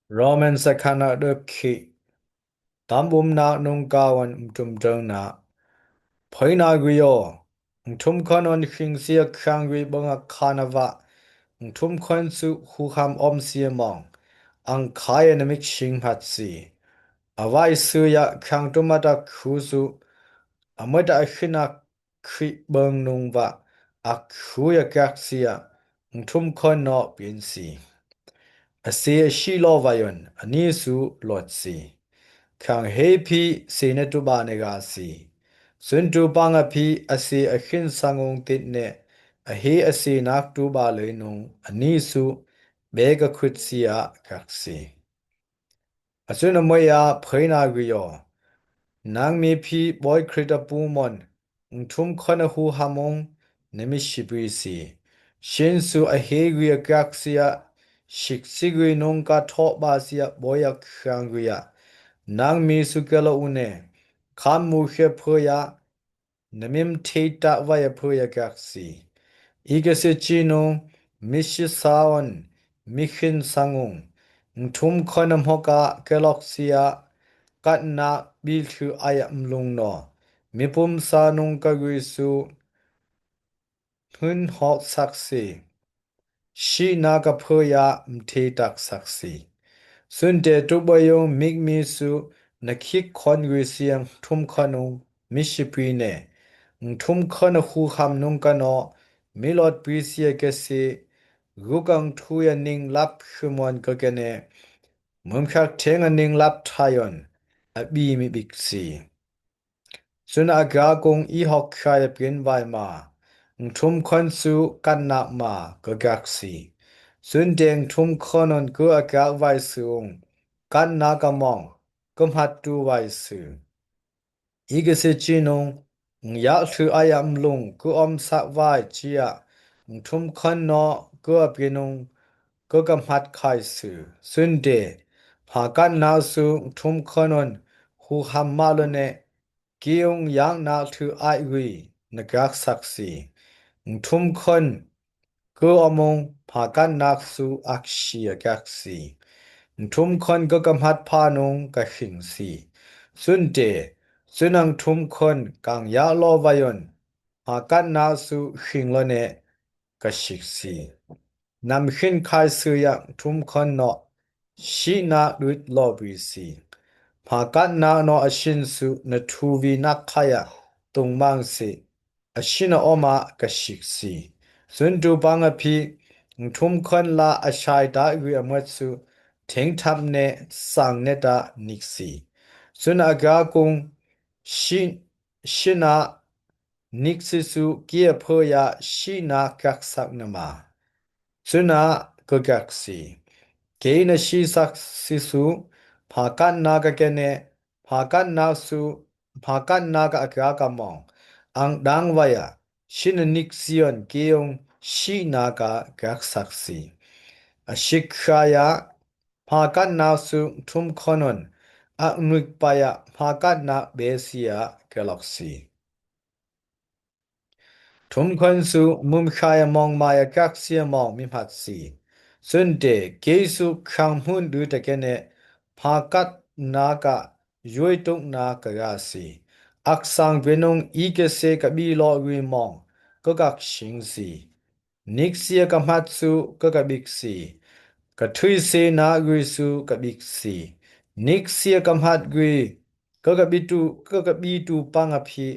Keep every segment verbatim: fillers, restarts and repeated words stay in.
Roman sakhana døp khih. Dam um na nung kawan um tum døng na. Phøy na gui yo. Ng tum khon on khing sia khang gui bang a khana va. Ng tum khon su hu ham om sia mong. Ang khaya na mik sing hat si. A vai su ya khang tum a tak hu su. A møt a khin a Khrih bang nung va, a khuya kak sia, ng tum khon no pin si. A si a si lo va yon, a ni su lot si. Khang he pi si ne tu ba ne ga si. Sun tu bang a pi a si a khin sang ung tit ne, a he a si nak tu ba le nung, a ni su, be ka khut sia kak si. A sun a møy a phøy na gui yo. Nang mi pi boi Khrih a pu mon, ng tum khon a hu ham ung, ne mi si pi si. Shin su a he gui a kak sia, sik si gui nung ka thok ba sia boi a khang gui a. Nang mi su ke lo u ne, kam mu he phøy a, Na mim thei ta vai a phøy a kak si. I ka si chi nung, mi si sa on, mi khin sang ung. Ng tum khon a mhok a ke lok sia, kat na bil thu ai a mlung no. Mi pum sa nung ka gui su, hun hok sak si. Sih na ka phøy a mthei tak sak si. Sun te tu bøy ung mik mi su na khik khon gui siang tum khon ung mi si pi ne. Ng tum khon a hu ham nung ka no mi lot pi sia ke si. Gu kang tu ya ning lap khumon ka ke ne. Mum khak teng a ning lap thayon a bi mi bik si. Sun a kak ung i hok khaya pin vai ma. Ng tum khon su kat nak ma ka kak si. Sun te ng tum khon on ku a kak vai su ung. Kat nak a mong, ku mhat tu vai su. I ka si chi nung, ng yak thu ai a mlung, ku om sak vai chi a. Ng tum khon no, ku a pin ung, ku ka mhat khai su. Sun te, ha kat nak su, ng tum khon on, hu ham ma lo ne, Ki ung yak nak thu ai gui na kak sak si. Ng tum khon ku om ung pha kat nak su ak si a kak si. Ng tum khon ku ka mhat pha nung ka khing si. Sun te, sun ang tum khon kang yak lo vai on pha kat nak su khing lo ne ka sik si. Nam khin khai su ya tum khon no, sih nak lut lo bui si. Pha kat nak no a shin su na thu vi nak khai a tung mang si. A shin a om a ka sik si. Sun tu bang a pi, ng tum khon la a shai ta gui a mot su, teng thap ne sang ne ta nik si. Sun a kak ung, sih, sih na nik si su ki a phø ya sih na kak sak na ma. Sun a ka kak si. Kei na sih sak si su, pha kat nak a ke ne, pha kat nak su, pha kat nak a kak a mong. Ang dang vai a, sih na nik si on ki ung sih nak a kak sak si. A sik khai a, pha kat nak su tum khon on, ak nuk pai a, pha kat nak be si a ke lok si. Tum khon su mum khai a mong mai a kak si a mong mi mhat si. Sun te, kei su khang hun du ta ke ne, pha kat nak a, yoi tuk nak a ga si. Ak sang pe nung i ke se ka bi lo gui mong, ka kak sing si. Nik si a ka mhat su ka ka bik si. Ka thui si nak gui su ka bik si. Nik si a ka mhat gui ka ka bi tu, ka ka bi tu pang a pi.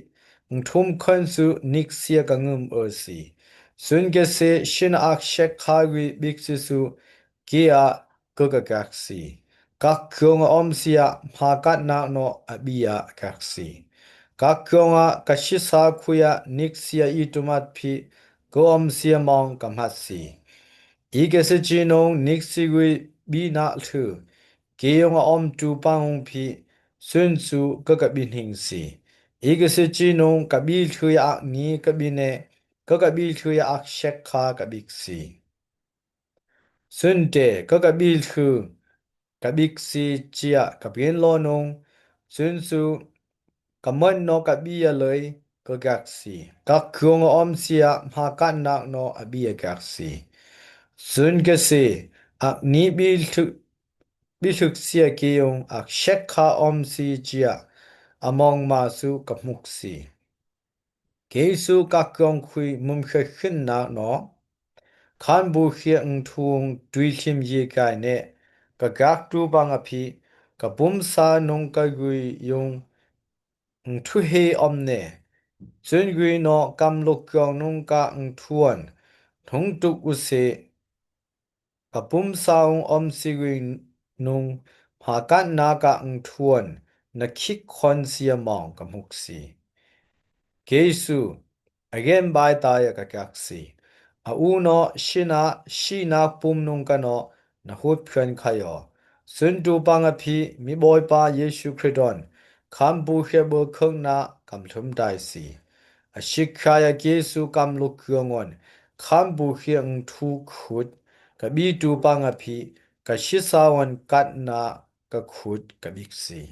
Ng tum khon su nik si a ka ngum o si. Sun ke se sih na ak sek kha gui bik si su ki a ka ka kak si. Kak kong a om si a pha kat nak no a bi a kak si. Kak kong a ka sih sa khui a nik si a i tu mat pi ka om si a mong ka mhat si. I ke se chi nung nik si gui bi nak thu. Ki ung a om tu pang ung pi sun su ka ka bi ning si. I ke se chi nung ka bi thu ya ak ni ka bi ne, ka ka bi thu ya ak sek kha ka bik si. Sun te, ka ka bi thu, ka bik si chi a ka pin lo nung, sun su, ka mot no ka bi a loi, ka kak si. Kak kong a om si a pha kat nak no a bi a kak si. Sun ke si, ak ni bi thu, bihluk sia kei ung, a shek kha om si jia, a mong ma su ka muk si. Kei su ka kyong khui mum khe khin na no, khan bu khia ung thung tui thim ye kai ne, ka gak tu bang a phi, ka bum sa nung ka gui yung ung thu he om ne, sun gui no kam luk kyong nung ka ung thuan, thung tuk u se, ka bum sa ung om si gui nung, ma kat na ka ung thuan, na khik khon sia mong ka muk si. Kei su, a gen bai tai a ka kak si. A u no, shi na, shi na bum nung ka no, na hut phian kha yo. Sun tu bang a phi, mi boi pa Yesu Khrist on, khan bu khia bu khang na, kam thum tai si. A shik kha ya kei su kam luk kyong on, khan bu khia ung thu khut, ka bi tu bang a phi, ka shi sa on kat na, ka khut, ka bik si.